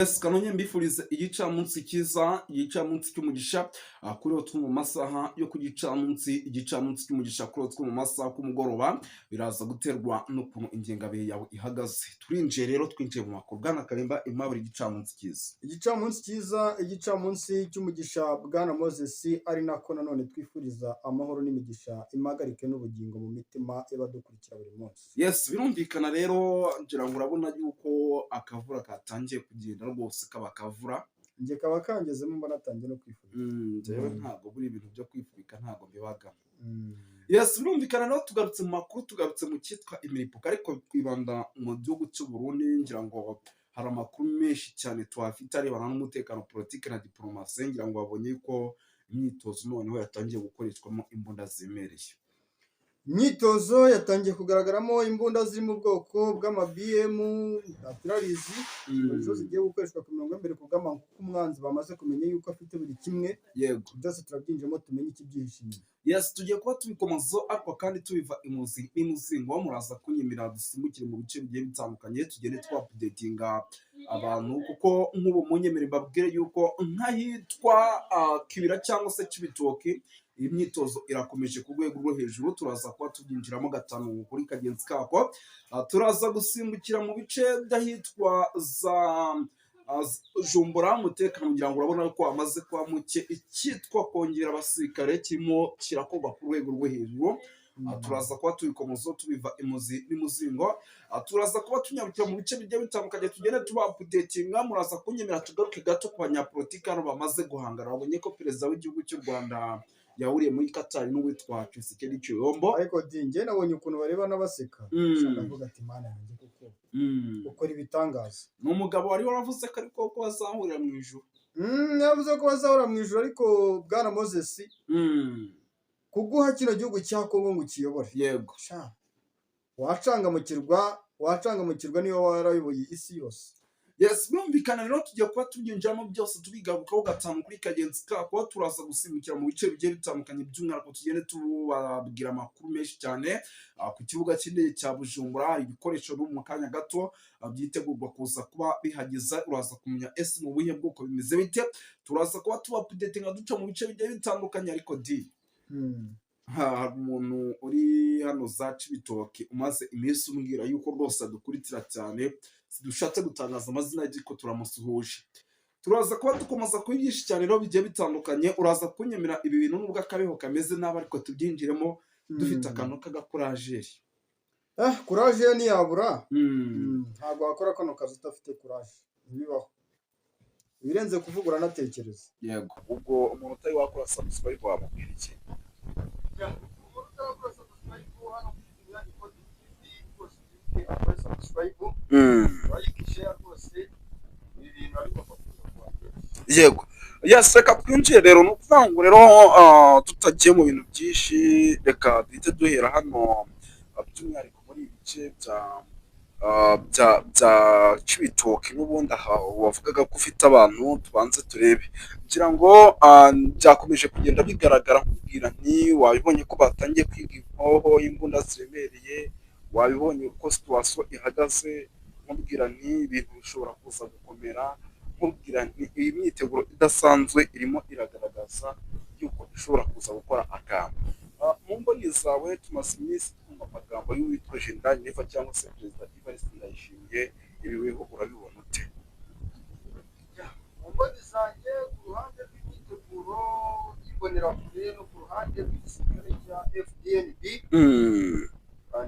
Yes, kanonye mbifurize igicamunsi cyiza, igicamunsi cy'umugisha kuri two mu masaha yo ku gicamunsi, igicamunsi cy'umugisha kuri two mu masaha k'umugoroba, biraza guterwa n'ukuntu ingengabihe yawe ihagaze. Turinjiye rero, twinjiye mu makuru. Bwana Karimba Aimable, igicamunsi cyiza. Igicamunsi cyiza, igicamunsi cy'umugisha, bwana Moses, ari nako nanone twifuriza amahoro n'imigisha, impagarike n'ubugingo mu mitima y'abadukurikira buri munsi. Yes, birumvikana rero, ngira ngo urabona yuko akavura katangiye kugenda rwose, kaba kavura. Njye kaba kangezemo, mba natangiye no kwifurika. Njyewe ntabwo buri ibintu byo kwifubika ntabwo mbibagamo. Yes, birumvikana rero, tugarutse mu makuru, tugarutse mu cyitwa imiripuko, ariko twibanda mu gihugu cy'u Burundi. Ngira ngo hari amakuru menshi cyane tuhafite arebana n'umutekano, politiki na diplomasi. Ngira ngo babonye yuko imyitozo noneho yatangiye gukoreshwamo imbunda ziremereye. Imyitozo yatangiye kugaragaramo imbunda ziri mu bwoko bw'ama BM artilleries, izo zigiye gukoreshwa ku mirongo y'imbere ku rugamba, kuko umwanzi bamaze kumenya yuko afite buri kimwe. Byose turabyinjiramo, tumenye ikibyihishe inyuma. Yes, tugiye kuba tubikomozaho, ariko kandi tubiva imuzi n'imuzingo. Muraza kunyemera dusimbukire mu bice bigiye bitandukanye, tugende twaupdatinga abantu, kuko nk'ubu munyemere mbabwire yuko nk'ahitwa Kibira cyangwa se Cibitoki, iyi myitozo irakomeje ku rwego rwo hejuru. Turaza kuba tubyinjiramo gatanu kuri kagenzi kako. Turaza gusimbukira mu bice by'ahitwa za Bujumbura. Umutekano ngira ngo urabona ko wamaze kuba muke, icyitwa kongera abasirikare kirimo kirakorwa ku rwego rwo hejuru. Turaza kuba tubikomozaho, tubiva imuzi n'imuzingo. Turaza kuba tunyarukira mu bice bigiye bitandukanye, tugende tuba updatinga. Muraza kunyemera tugaruke gato ku banyapolitiki hano bamaze guhangana. Babonye ko perezida w'igihugu cy'u Rwanda yahuriye muri Qatar n'uwitwa Tshisekedi Tshilombo. Ariko di, njye nabonye ukuntu bareba n'abaseka, ndavuga ati: "Mana yanjye, kuko ukora ibitangaza." Ni umugabo wari waravuze ko ariko ko bazahurira mu ijuru. Yavuze ko bazahura mu ijuru, ariko bwana Moses, kuguha kino gihugu cya Kongo ngo ukiyobore, sha, wacangamukirwa, wacangamukirwa niba warayoboye isi yose. Yes, birumvikana rero, tugiye kuba tubyinjiramo byose, tubigarukaho gatanu kuri kagenzi kako. Turaza gusimbukira mu bice bigiye bitandukanye, by'umwihariko tugende tubabwira amakuru menshi cyane. Ku kibuga cy'indege cya Bujumbura hari ibikoresho biri mu kanya gato byitegurwa kuza kuba bihageze. Uraza kumenya ese mu buhe bwoko, bimeze bite. Turaza kuba tuba updatinga duca mu bice bigiye bitandukanye, ariko di, hari umuntu uri hano za Cibitoke umaze iminsi umbwira yuko rwose adukurikira cyane. Dushatse gutangaza amazina ye, ariko turamusuhuje. Turaza kuba dukomeza kuri byinshi cyane rero bigiye bitandukanye. Uraza kunyemera ibi bintu, nubwo akabeho kameze nabi, ariko tubyinjiremo dufite akantu k'agakurajeri. Courage yo ntiyabura. Ntabwo wakora kano kazi udafite courage, ntibibaho. Ibirenze kuvuga uranatekereza. Yego, ubwo umuntu utari wakora subscribe wamubwira iki? Umuntu utarakora subscribe hano kuri Imyanya Ikoze TV, rwose wibuke akore subscribe, like, share, rwose ibi bintu ariko kuza kuhagera. Yego, yes, reka twinjire rero. Ni ukuvuga ngo rero tutagiye mu bintu byinshi, reka duhite duhera hano, by'umwihariko muri ibi bice bya Cibitoke. N'ubundi aha wavugaga ko ufite abantu, tubanze turebe. Kugira ngo byakomeje kugenda bigaragara, nkubwira nti wabibonye ko batangiye kwiga inkoho y'imbunda ziremereye, wabibonye uko situation ihagaze, nkubwira nti ibintu bishobora kuza gukomera, nkubwira nti iyi myiteguro idasanzwe irimo iragaragaza yuko ishobora kuza gukora akantu. Mu mboni zawe, tumaze iminsi twumva amagambo y'uwitwa General Neva cyangwa se Perezida Evariste Ndayishimiye, ibi weho urabibona ute? Mu mboni zanjye, ku ruhande rw'imyiteguro y'imbonerakure no ku ruhande rw'igisirikare cya FDNB,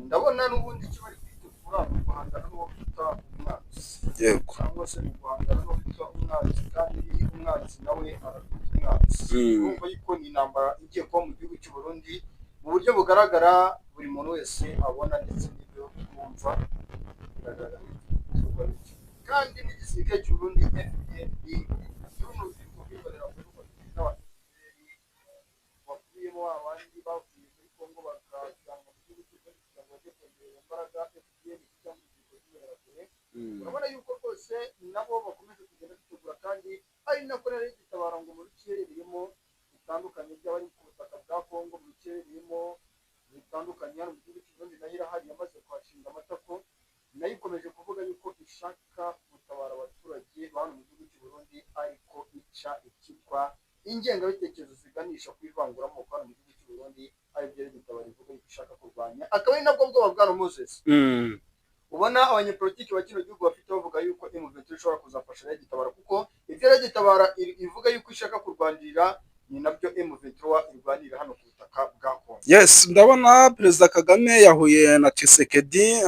ndabona n'ubundi icyo bari kwitegura ni uguhangana n'uwo bita umwanzi, cyangwa se ni uguhangana n'uwo bita umwanzi, kandi umwanzi nawe arakwita umwanzi. Urumva yuko ni intambara igiye kuba mu gihugu cy'u Burundi mu buryo bugaragara, buri muntu wese abona, ndetse n'ibyo twumva biragaragara ko bityo. Kandi n'igisirikare cy'u Burundi FDNB, runo rubyiruko rw'imbonerakure rufatanyije n'abasirikare bakubiyemo abandi bavuye muri Congo bakajyanwa mu gihugu cy'u Burundi kugira ngo bajye kongerera imbaraga FDNB cyangwa urubyiruko rw'imbonerakure, urabona yuko rwose nabo bakomeje kugenda bitegura, kandi ari nako rero gitabara ngo mu bice iherereyemo bitandukanye, byaba ari ku butaka bwa Congo, mu bice iherereyemo bitandukanye hano mu gihugu cy'u Burundi, nayo irahari, yamaze kuhashinga amatako, nayo ikomeje kuvuga yuko ishaka gutabara abaturage ba hano mu gihugu. Ingengabitekerezo ziganisha ku ivanguramoko hano mu gihugu cy'u Burundi, aribyo RED-Tabara ivuga yuko ishaka kurwanya, akaba ari nabwo bwoba bwa Moses ubona abanyepolitiki ba kino gihugu bafite, bavuga yuko M23 ishobora kuzafasha RED-Tabara, kuko ibyo RED-Tabara ivuga yuko ishaka kurwanirira ni nabyo M23 irwanirira hano ku butaka bwa Kongo. Yes, ndabona Perezida Kagame yahuye na Tshisekedi.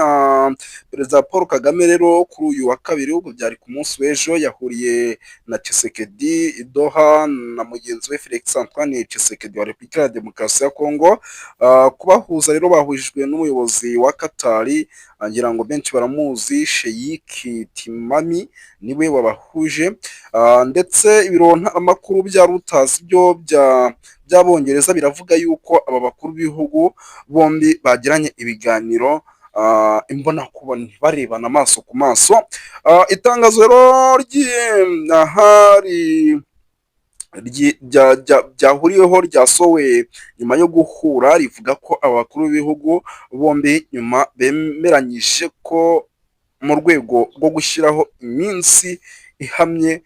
Perezida Paul Kagame rero kuri uyu wa kabiri, ubwo byari ku munsi w'ejo, yahuriye na Tshisekedi i Doha na mugenzi we Felix Antoine Tshisekedi wa Repubulika ya Demokarasi ya Kongo. Kubahuza rero bahujwe n'umuyobozi wa Katari, ngira ngo benshi baramuzi, Sheikh Tamim, niwe wabahuje. Ndetse ibiro ntaramakuru bya Reuters byo by'Abongereza biravuga yuko aba bakuru b'ibihugu bombi bagiranye ibiganiro imbonakubone, barebana amaso ku maso. Itangazo rero ahari byahuriweho ryasohowe nyuma yo guhura rivuga ko aba bakuru b'ibihugu bombi nyuma bemeranyije ko mu rwego rwo gushyiraho iminsi ihamye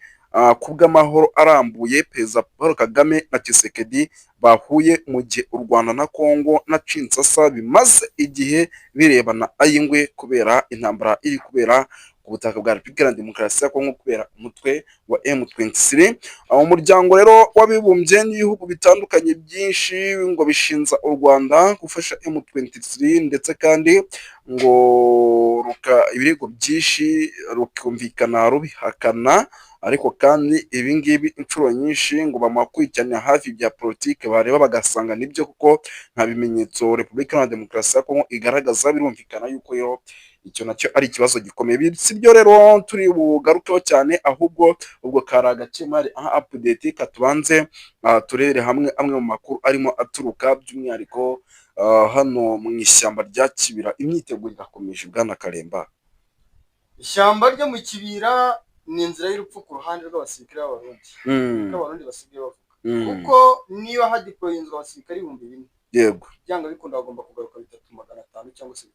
ku bw'amahoro arambuye, Perezida Paul Kagame na Tshisekedi bahuye mu gihe u Rwanda na Congo na Kinshasa bimaze igihe birebana ay'ingwe kubera intambara iri kubera ku butaka bwa Repubulika Iharanira Demokarasi ya Kongo kubera umutwe wa M23. Umuryango rero w'Abibumbye n'ibihugu bitandukanye byinshi ngo bishinja u Rwanda gufasha M23, ndetse kandi ngo ruka ibirego byinshi rukumvikana rubihakana. Ariko kandi ibi ngibi inshuro nyinshi ngo bamakurikirana hafi bya politiki, bareba bagasanga nibyo, kuko nta bimenyetso Repubulika Iharanira Demokarasi ya Kongo igaragaza. Birumvikana yuko rero icyo nacyo ari ikibazo gikomeye. Si byo rero turi bugarukeho cyane, ahubwo ubwo kari agakemari aha update katubanze turebere hamwe amwe mu makuru arimo aturuka by'umwihariko hano mu ishyamba rya Kibira. Imyiteguro irakomeje, bwana Karemba. Ishyamba ryo mu Kibira ni inzira y'urupfu ku ruhande rw'abasirikare b'Abarundi, niko Abarundi basigaye bavuga, kuko niba hadeployinzwe abasirikare 4000, byanga bikunda bagomba kugaruka 3,500 cyangwa se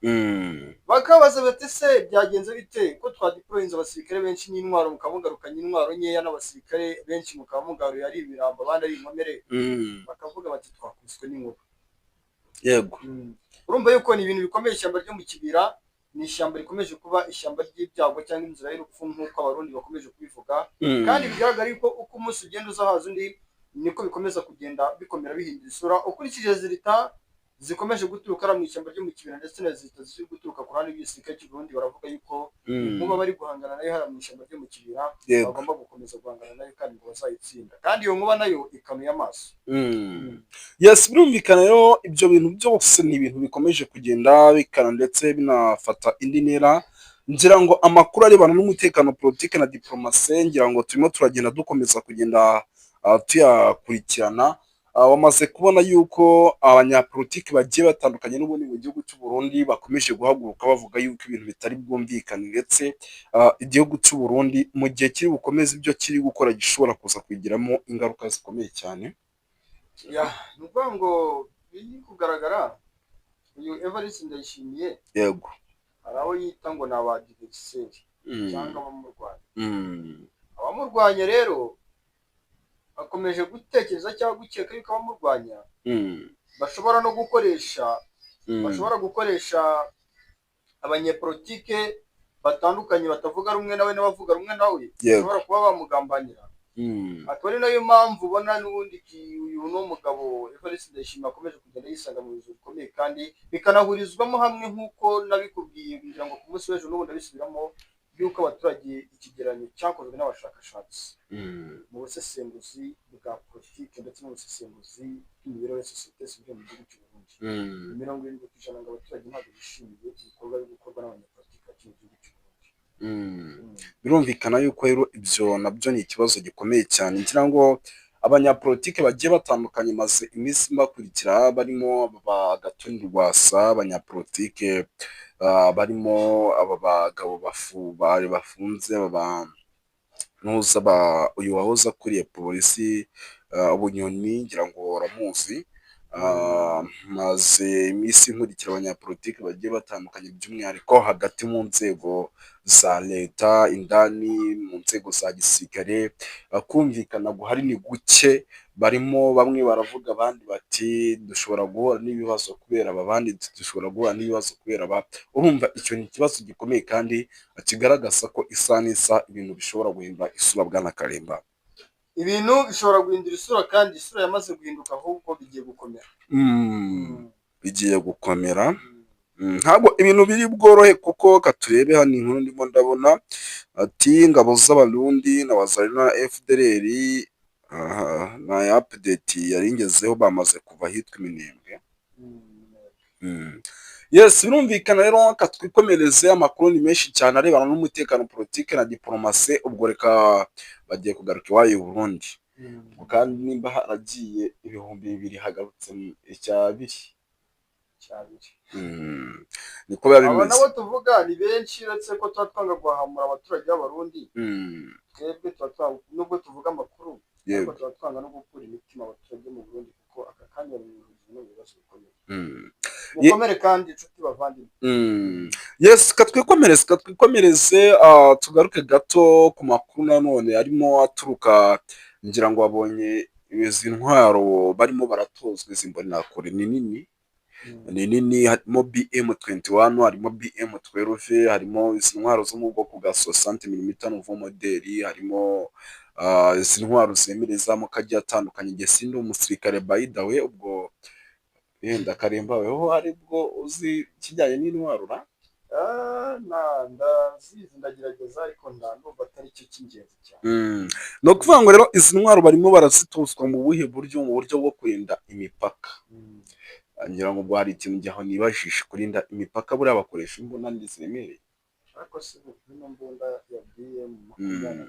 3. Bakabaza bati: "Se byagenze bite ko twadeployinze abasirikare benshi n'intwaro, mukaba mugarukanye intwaro nkeya n'abasirikare benshi, mukaba mugaruye ari ibirambo, abandi ari inkomere?" Bakavuga bati: "Twakubiswe n'inkuba." Urumva yuko ni ibintu bikomeye. Ishyamba ryo mu Kibira ni ishyamba rikomeje kuba ishyamba ry'ibyago cyangwa inzira y'urupfu, nk'uko Abarundi bakomeje kubivuga. Kandi bigaragara yuko uko umunsi ugenda uza haza undi, niko bikomeza kugenda bikomera, bihindura isura, ukurikije résultats zikomeje guturuka mu ishyamba ryo mu Kibira ndetse na résultats ziri guturuka ku ruhande rw'igisirikare cy'u Burundi. Baravuga yuko inkuba bari guhangana nayo hariya mu ishyamba ryo mu Kibira bagomba gukomeza guhangana nayo, kandi ngo bazayitsinda, kandi iyo nkuba nayo ikanuye amaso. Yes, birumvikana rero ibyo bintu byose ni ibintu bikomeje kugenda bikana ndetse binafata indi ntera. Ngira ngo amakuru arebana n'umutekano, politiki na diplomasi, ngira ngo turimo turagenda dukomeza kugenda tuyakurikirana. Wamaze kubona yuko abanyapolitiki bagiye batandukanye n'ubundi mu gihugu cy'u Burundi bakomeje guhaguruka bavuga yuko ibintu bitari bwumvikane, ndetse igihugu cy'u Burundi mu gihe kiri bukomeze ibyo kiri gukora gishobora kuza kwigiramo ingaruka zikomeye cyane. Ya, ni ukuvuga ngo biri kugaragara, uyu Evariste Ndayishimiye hari abo yita ngo ni aba adversaires cyangwa abamurwanya. Abamurwanya rero akomeje gutekereza cyangwa gukeka yuko abamurwanya bashobora no gukoresha bashobora gukoresha abanyepolitike batandukanye batavuga rumwe nawe n'abavuga rumwe nawe, bashobora kuba bamugambanira. Akaba ari nayo mpamvu ubona n'ubundi uyu ni umugabo Evariste Ndayishimiye akomeje kugenda yisanga mu bibazo bikomeye, kandi bikanahurizwamo hamwe nk'uko nabikubwiye, kugira ngo ku munsi w'ejo n'ubundi abisubiramo, y'uko abaturage, ikigereranyo cyakozwe n'abashakashatsi mu busesenguzi bwa politiki ndetse n'ubusesenguzi bw'imibereho ya sosiyete sivile mu gihugu cy'u Burundi, 70% ngo abaturage ntabwo bishimiye ibikorwa biri gukorwa n'abanyapolitiki ba kino gihugu cy'u Burundi. Birumvikana yuko rero ibyo nabyo ni ikibazo gikomeye cyane. Ngira ngo abanyapolitike bagiye batandukanye maze iminsi mbakurikira, barimo ba Agathon Rwasa, abanyapolitike barimo aba bagabo bari bafunze, ntuza uyu wahoze akuriye polisi, Bunyoni, ngira ngo uramuzi. Maze iminsi nkurikira abanyapolitiki bagiye batandukanye, by'umwihariko hagati mu nzego za leta, indani mu nzego za gisirikare. Kumvikana guhari ni guke. Barimo bamwe baravuga, abandi bati dushobora guhura n'ibibazo kubera aba, abandi dushobora guhura n'ibibazo kubera aba. Urumva icyo ni ikibazo gikomeye kandi kigaragaza ko isaha n'isaha ibintu bishobora guhindura isura, bwana Karimba. Ibintu bishobora guhindura isura, kandi isura yamaze guhinduka, ahubwo bigiye gukomera. Bigiye gukomera. Ntabwo ibintu biri bworohe, kuko katurebe hano inkuru ndimo ndabona ati ingabo z'Abarundi na Wazalendo na FDLR, aha na update yari ngezeho, bamaze kuva ahitwa Iminembwe. Yes, birumvikana rero, reka twikomereze. Amakuru ni menshi cyane arebana n'umutekano, politiki na diporomasi. Ubwo reka bagiye kugaruka iwayo i Burundi. Ubwo kandi nimba haragiye 2000, hagarutse icyabiri. Cyabiri. Niko biba Aba bimeze. nabo tuvuga ni benshi, uretse ko tuba twanga guhahamura abaturage b'Abarundi. Twebwe tuba twanga, nubwo tuvuga amakuru, ariko tuba twanga no gukura imitima abaturage mu Burundi, kuko aka kanya bari mu bibazo bikomeye. Mukomere kandi, inshuti bavandimwe. Yes, katwikomereze, tugaruke gato ku makuru nanone arimo aturuka, ngira ngo wabonye izi ntwaro barimo baratozwa, izi mbonerakure. Ni nini, ni nini. Harimo BM21, harimo BM12, harimo izi ntwaro zo mu bwoko bwa 60 mm nouveau modèle, harimo izi ntwaro zemereye z'amoko agiye atandukanye. Njye sindi umusirikare, by the way. Ubwo yenda Karemba, weho aribwo uzi ikijyanye n'intwaro ra? Ndazizi, ndagerageza, ariko ndumva atari cyo cy'ingenzi cyane. Ni ukuvuga ngo rero izi ntwaro barimo barazitozwa mu buhe buryo? Mu buryo bwo kurinda imipaka. Ngira ngo ubwo hari ikintu njyaho nibajije: kurinda imipaka buriya bakoresha imbunda ziremereye? Ariko se bino mbunda ya BM 23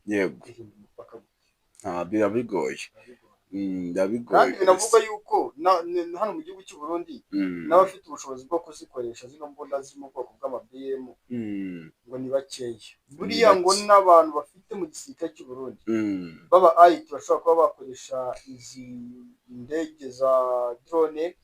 irinda umupaka gute? Nta, biba bigoye. Biba bigoye. Biba bigoye. Kandi binavugwa yuko hano mu gihugu cy'u Burundi n'abafite ubushobozi bwo kuzikoresha zino mbunda ziri mu bwoko bw'ama BM ngo ni bakeya buriya, ngo bake. N'abantu bafite mu gisirikare cy'u Burundi baba IT bashobora kuba bakoresha izi ndege za drone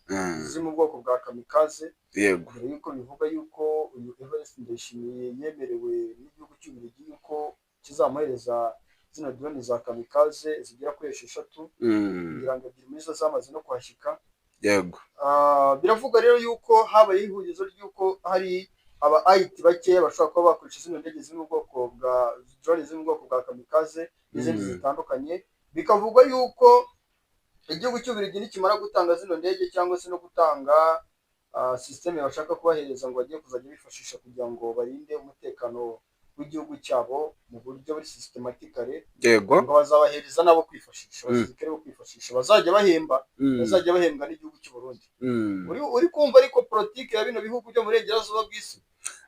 ziri mu bwoko bwa kamikaze, mbere yuko bivuga yuko uyu Evariste Ndayishimiye yemerewe n'igihugu cy'Ububiligi yuko kizamuhereza zino drone za kamikaze zigera kuri 6, kugira ngo ebyiri muri zo zamaze no kuhashyika. Biravugwa rero yuko habaye ihurizo ry'uko hari aba IT bakeya bashobora kuba bakoresha zino ndege ziri mu bwoko bwa drone ziri mu bwoko bwa kamikaze n'izindi zitandukanye. Bikavugwa yuko igihugu cy'Ububiligi nikimara gutanga zino ndege cyangwa se no gutanga système bashaka kubahereza ngo bagiye kuzajya bifashisha kugira ngo barinde umutekano w'igihugu cyabo mu buryo buri systematically, ngo bazabahereza nabo kwifashisha, abasirikare bo kwifashisha bazajya bahemba, bazajya bahembwa n'igihugu cy'u Burundi. Uri kumva ariko politiki ya bino bihugu byo mu burengerazuba bw'isi?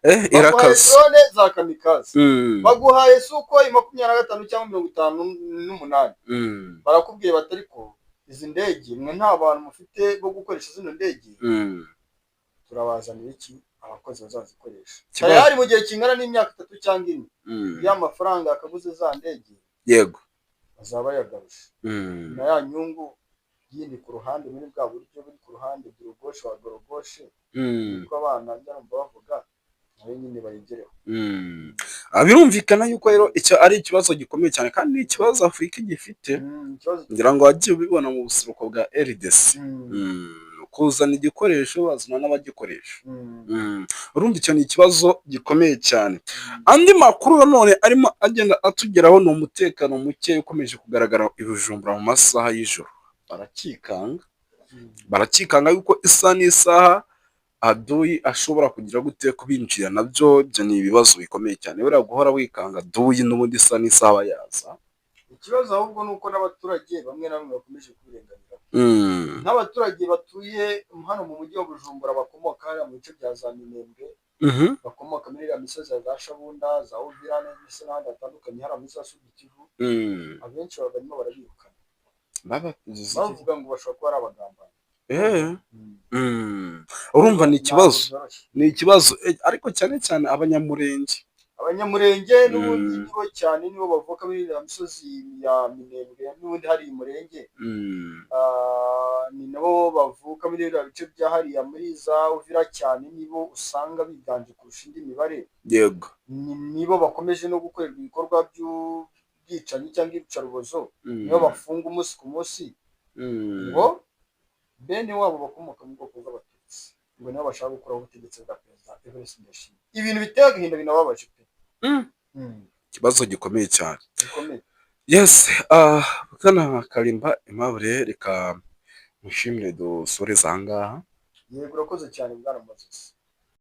Baguhaye Irakaze. drone za kamikaze, baguhaye Sukhoi 25 cyangwa 58, barakubwiye bati ariko izi ndege mwe nta bantu mufite bo gukoresha zino ndege, turabazanira iki? Abakozi bazazikoresha. Tayari mu gihe kingana n'imyaka 3 cyangwa 4, ya mafaranga yakaguze za ndege bazaba bayagaruje, na ya nyungu yindi ku ruhande, muri bwa buryo buri ku ruhande, dorogoshe wa dorogoshe, niko abana njya numva bavuga, nayo nyine bayigereho. Birumvikana yuko rero icyo ari ikibazo gikomeye cyane, kandi ni ikibazo Afurika igifite. Ikibazo. Ngira ngo wagiye ubibona mu buseruko bwa RDC. Kuzana igikoresho, bazana n'abagikoresha. Urumva icyo ni ikibazo gikomeye cyane. Andi makuru nanone arimo agenda atugeraho ni umutekano muke ukomeje kugaragara i Bujumbura mu masaha y'ijoro. Barakikanga, barakikanga yuko isaha n'isaha aduyi ashobora kugira gute? Kubinjira. Nabyo ibyo ni ibibazo bikomeye cyane. Buriya guhora wikanga aduyi, n'ubundi isaha n'isaha aba yaza. Ikibazo ahubwo ni uko n'abaturage bamwe na bamwe bakomeje kubirenganira, nk'abaturage batuye hano mu mujyi wa Bujumbura, bakomoka hariya mu bice bya za Minembwe, bakomoka muri iriya misozi ya za Shabunda, za Uvira ndetse n'ahandi hatandukanye hariya muri za Sud Kivu. Abenshi baba barimo barabirukana, bavuga ngo bashobora kuba ari abagambanyi. Urumva ni ikibazo. Ntabwo byoroshye. Ni ikibazo, ariko cyane cyane Abanyamurenge. Abanyamurenge n'ubundi nibo cyane, nibo bavuka muri iriya misozi ya Minembwe, n'ubundi hari Umurenge. Ni nabo bavuka muri biriya bice bya hariya muri za Uvira cyane, nibo usanga biganje kurusha indi mibare. Nibo bakomeje no gukorerwa ibikorwa by'ubwicanyi cyangwa iyicarubozo, nibo bafunga umunsi ku munsi, ngo bene wabo bakomoka mu bwoko bw'Abatutsi, ngo nibo bashaka gukuraho ubutegetsi bwa Perezida Evariste Ndayishimiye. Ibintu biteye agahinda, binababaje pe. Ikibazo gikomeye cyane. Gikomeye. Yes, bwana Karimba Aimable, reka mushimire, dusoreze aha ngaha. Yego, urakoze cyane, bwana Moses.